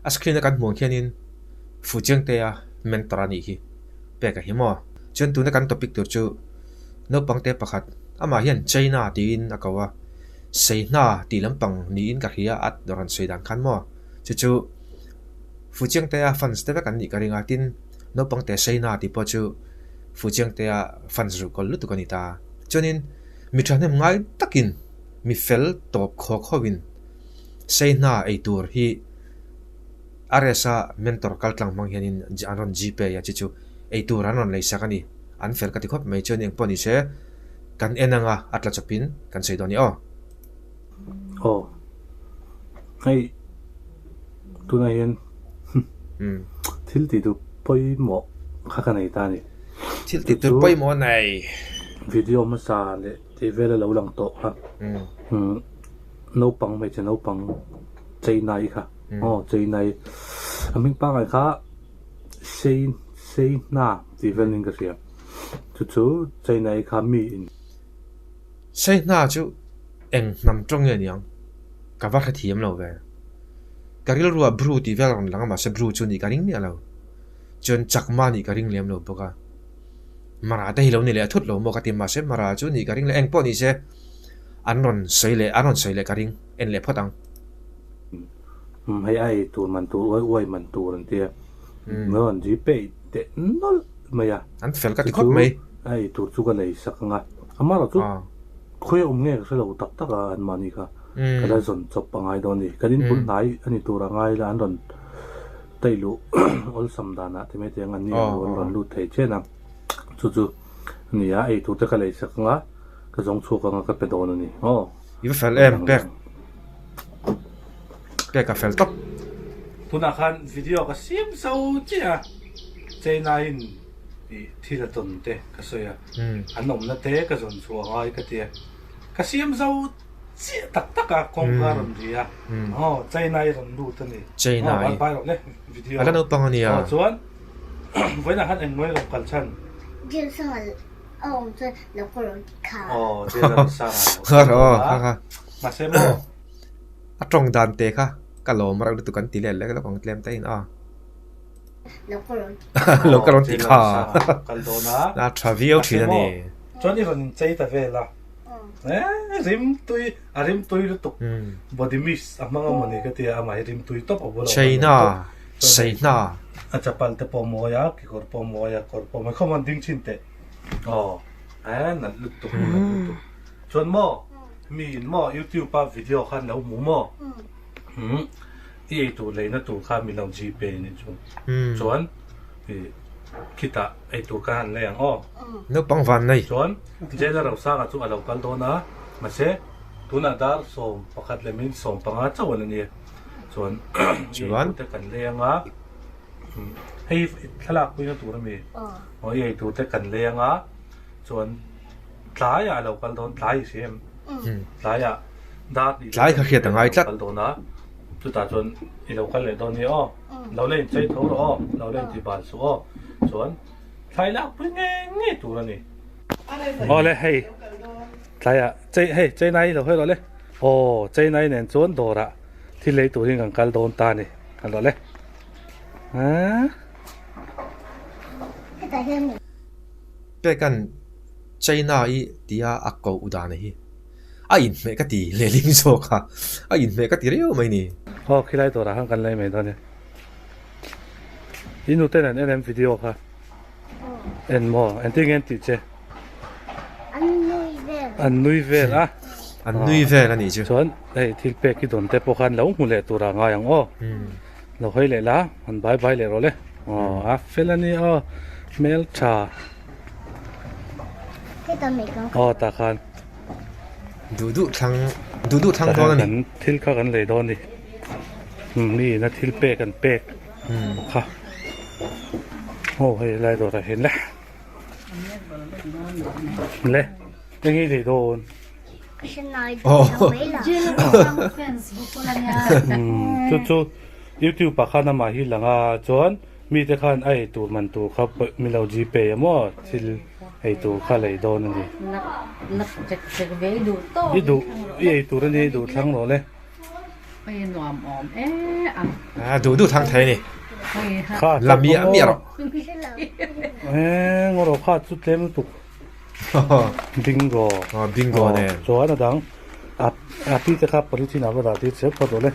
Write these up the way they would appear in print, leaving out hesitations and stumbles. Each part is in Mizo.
A screen a kan hmuh ang khianin Fuchiangtea mentor a nih hi pek a hi maw? Chuan tuna kan topic tur chu naupang te pakhat amah hian China tiin a ko a, Seihna tih lampang niin ka hria a rawn sawi dan khan maw? Chu chu Fuchiangtea fans te vek an nih ka ring a, tin naupang te Seihna tih pawh chu Fuchiangtea fans ruhkawl lutuk a ni ta. Chuanin mi thahnem ngai takin mi fel tawp khawk hovin Seihna ei tur hi RS-a mentor kal tlang hmang hianin an rawn Gpay a, chu chu ei tur an rawn lei sak a ni. An fel ka ti khawp mai chuan engpawh ni se kan en anga a tla chawpin kan sawi dawn a ni aw. Aw, hei tunah hian thil tih tur pawimawh kha ka nei ta a ni. Thil tih tur pawimawh a nei. Video hmasa leh tih vel a lo lang tawh kha. Naupang hmeichhe naupang Chennai kha aw Chennai a hming pangngai kha Sei Seihna tih vel niin ka hria chu chu Chennai kha mi in. Seihna chu eng hnam tawng nge niang ka va hrethiam lo ve. Ka rilru ah Bru tih vel a rawn lang a mahse Bru chu nih ka ring miah lo. Chuan Chakma nih ka ring lem lo bawk a. Mara te hi lo ni leh a thut lo maw ka ti mahse Mara chu nih ka ring leh engpawh ni se. An rawn sawi leh an rawn sawi leh ka ring en leh phawt ang. Umm hei ai tur man tur uai uai man tur an tia an rawn zui peih teh nawlh mai a. An fel ka ti khawp mai. A ei tur chu ka lei sak ang a, amah erawh chu khawi a awm nge ka hre lo tak tak a an mahni kha ka la zawn chawp a ngai dawn a ni. Kan inbul hnai a ni tur a ngai la an rawn taih luh awlsam danah ti mai teh ang an ni an rawn lut thei chen a chu chu a ni a ei tur te ka lei sak ang a. Ka zawng chhuak anga ka pe dawn a ni aw. I va fel em pek. Pek a fel tawp. Tunah khan video ka siam zo chiah a, China in ih thil a tawn te ka sawi a, an awmna te ka zawn chhuah angai ka ti a, ka siam zo chiah tak tak a kawngka a rawn ri a, aw China i rawn lut a ni. China i. Aw bai rawh le video. A la naupang a nia. Aw chuan vawiinah khan engmaw i rawn kal chhan? A awm chuan lo ka rawn ti kha. Aw jail a sang a lo ka rawn ti kha. Mahse maw. A tawng dan te kha ka lawm reuh lutuk an ti leh lek lek ang tlem te in a. Lo ka rawn ti kha. Lo ka rawn ti kha. Kal dawn a. A tha viau thin a ni. Chuan i rawn in chei ta vel a. Eh rim tui a rim tui lutuk body mist a hmang a mawni ka tia amah hi rim tui tawp a bula awm a China Seihna. A chapal te pawh mawi a, kekawr pawh mawi a, kawr pawh mawi khawm an ding thin teh. Aw eh nalh lutuk nalh lutuk. Chuan maw mi in maw youtube a video khan lo hmu maw umm i eitur leina tur kha min lo gpay ni chu. Chuan i khitah eitur kha han lei ang aw. Naupang van nei. Chuan Jailer Rosanga chu a lo kal dawn a mahse tunah dar 11 leh minute 15 chauh an ania. Chuan Chuan te kan lei anga hei thlalak puina tur ami aw i ei tur te kan lei anga chuan tlaiah a lo kal dawn tlai i hria em tlaiah dar hnih tlai kha hriat a ngai tlat kal dawn a chutah chuan i lo kal leh dawn nia aw lo la inchei tho rawh aw lo la inti bal suh aw chuan thlai lak pui ngei ngei tur a ni aw le hei tlaiah chei hei cheinai lo hawi rawh le aw cheinai nen chuan dawrah Thil lei turin kan kal dawn ta a ni. Kal rawh le. Haa. Pekan China i tia a koh dan hi a inhmeh ka ti lehling zawk a, a inhmeh ka ti riau mai ni. Aw khilai turah khan kan lei mai dawn e. I nuten an en em video kha? En maw? Engtin nge an tih che? An nui vel. An nui vel a. An nui vel a nih chu. Chuan hei thil pek i dawn te pawh khan lo hmu leh tur ah ngai ang aw. Lo hawi leh la, han bye bye leh rawh le. Aw a fel a ni aw, hmel tha. Aw tah khan. Duh duh thlang, duh duh thlang dawn a ni. Kan thil kha kan lei dawn a ni. Mi ina thil pek an pek kha. Aw hei lai dawrah hian le. Le eng nge lei dawn? Chu chu youtube ah khan amah hi lang a chuan mite khan a ei tur man tur kha min lo gpay a maw thil ei tur kha lei dawn a ni. I duh i ei tur a nia i duh thlang rawh le. Hei nuam awm e a. A duh duh thang thei a ni. La miah miah rawh. E ngaw kha chu tlem lutuk. Bingo. Aw bingo nen. Chuan a dang a pi te kha polythene ah va dah tir cheu phawt rawh le.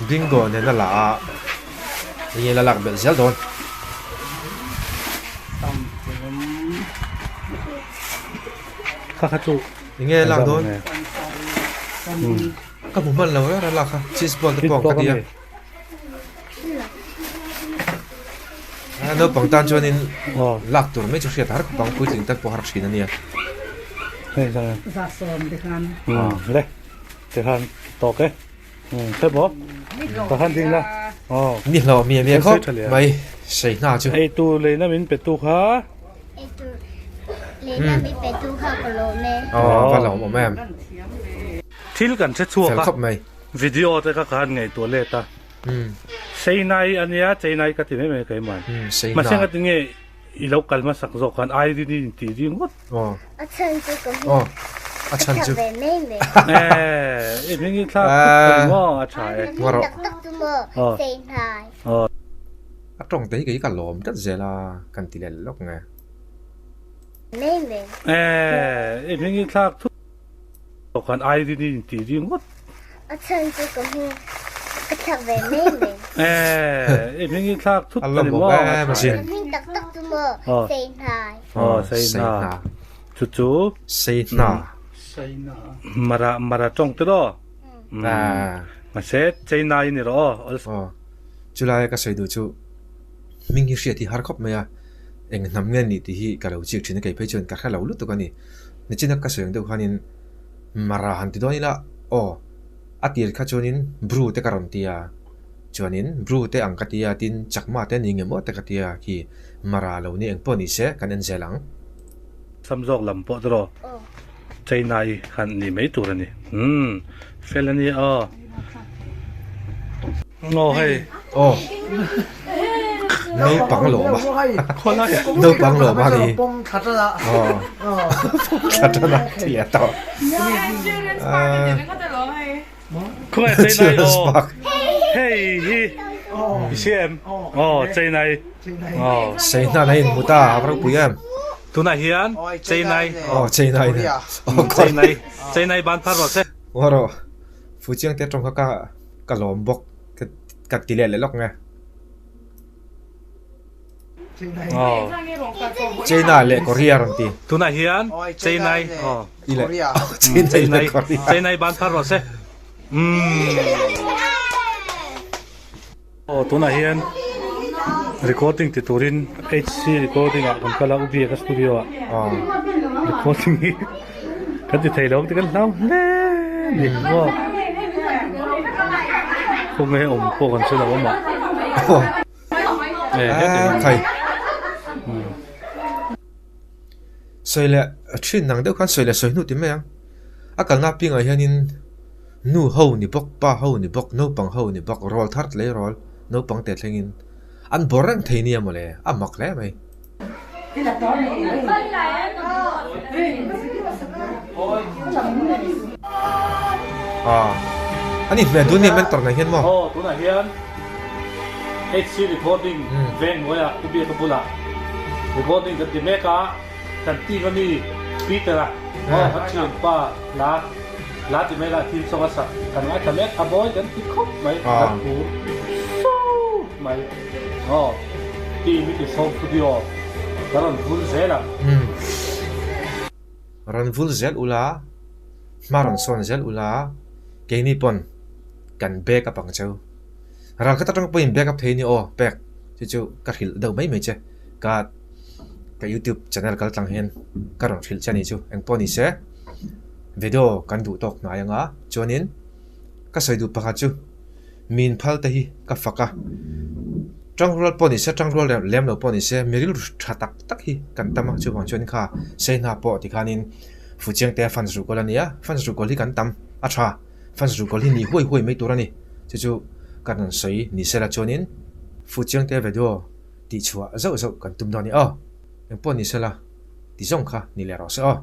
Bingo nen a la a enge la lak belh zel dawn. Kha kha chu Enge lak dawn? Ka hmu hman lo reng reng lak kha cheese ball te pawh ang ka ti a. Naupang tan chuanin lak tur mai chu hriat a har khawp ang puitling tan pawh har thin a nia. Za sawm te khan. Le te khan tawk e. Hre maw? Ka khan ding la. Ni hlawh miah miah khawp mai sei hna chu. Ei tur leina min pe tu kha. Ei tur leina min pe tu kha ka lawm e. Aw va lawm awm em. Thil kan hre chhuak a. Fel khawp mai. Video te kha khan ngaihtuah let a. Seinai a nia, Cheinai ka ti mai mai keimah. Mahse nga tinge i lo kal hmasak zawk khan ai rin in tih ri ngawt. A chhan chu ka hmu. A chhan chu. A tha ve mai mai. Eh, i hming i thlak thut thei maw a tha e. Hming tak tak chu maw Seinai. A tawng te hi kei ka lawm tlat zel a, kan ti leh lawk nge. Mai mai. Eh, i hming i thlak thut. Khan ai rin in tih ri ngawt. A chhan chu ka hmu ka thlak ve mai mai. Eh, i hming i thlak thut a ni maw? A hming tak tak chu maw Sei Hnai. Aw, Sei Hna. Chu chu. Sei Hna. Mara Mara tawng te law. Mahse Cheinai ni rawh aw. Aw, chulai ka sawi duh chu hming hi hriat hi har khawp mai a, eng hnam nge ni tih hi ka lo chik thin a, kei phei chuan ka hre lo lutuk a ni. Nichina ka sawi ang deuh khanin Mara han ti dawn ila aw a tir kha chuanin Bru te ka rawn ti a, chuanin Bru te ang ka ti a tin Chakma te ni nge maw te ka ti a khi Mara lo ni eng pawh ni se kan en zel ang. Sam zawk lam pawh chu China i khan ni mai tur a ni. Umm fel a ni aw. Aw hei. Aw. Naupang lawm a. Naupang lawm a ni. Aw. Thla tan a ti leh tawh. Khawngaih Chennai aw. Hei hi i hria em? Aw Chennai. Aw. Sei hnan a inhmu ta a ropui em? Tunah hian Chennai. Aw Chennai. Aw Chennai. Chennai ban phar rawh se. Aw rawh. Fuchiang te tawng kha ka ka lawm bawk ka ka ti leh leh lawk nge. China leh Korea rawn ti. Tunah hian Chennai aw. Chennai leh Korea. Chennai ban phar rawh se. Umm. Aw tunah hian recording ti turin HC recording ah kan kal a U Biaka studio ah recording hi kan ti thei lo ang tih kan hlau hle a ni maw khawnge awm pawh kan hre lo a mah khai sawi leh thin ang deuh khan sawi leh sawi hnu ti mai ang a kalna apiangah hianin. Nu ho ni bawk, pa ho ni bawk, naupang ho ni bawk, rawl thar tlei rawl, naupang te thlengin an bawr reng thei nia mawle, a mak hle mai. Aw, a ni hmel dun nia mentor nei hian maw? Aw, tunah hian HC recording veng hnuaiah Pu Biaka bulah recording kan ti mek a, kan team ami Peter-a, aw, kan thianpa hla. Hla ti mai lah thil sawng a sak kan ngaithla mek a mawi kan ti khawp mai kan phur sut mai aw team i ti sawm studio ka rawn vul zel ang. Rawn vul zel ula, hma rawn sawn zel ula, keini pawn kan back up ang cheu. Ral khat atang pawhin back up thei ni aw pek chu chu ka hrilh deuh mai mai che ka ka youtube channel kal tlang hian ka rawn hrilh che a ni chu engpawh ni se video kan duh tawk hnai anga chuanin ka sawi duh pakhat chu min phal te hi ka fak a tangrual pawh ni se tangrual lem lo pawh ni se mi rilru tha tak tak hi kan tam a chuvang chuan kha sei hna pawh tikhanin fuchiang te fans ruhkawl a ni a fans ruhkawl hi kan tam a tha. Fans ruhkawl hi ni huai huai mai tur a ni. Chu chu ka rawn sawi ni sela chuanin Fuchiangte video tih chhuah zauh zauh kan tum dawn a ni aw. Engpawh ni sela ti zawng kha ni leh rawh se aw.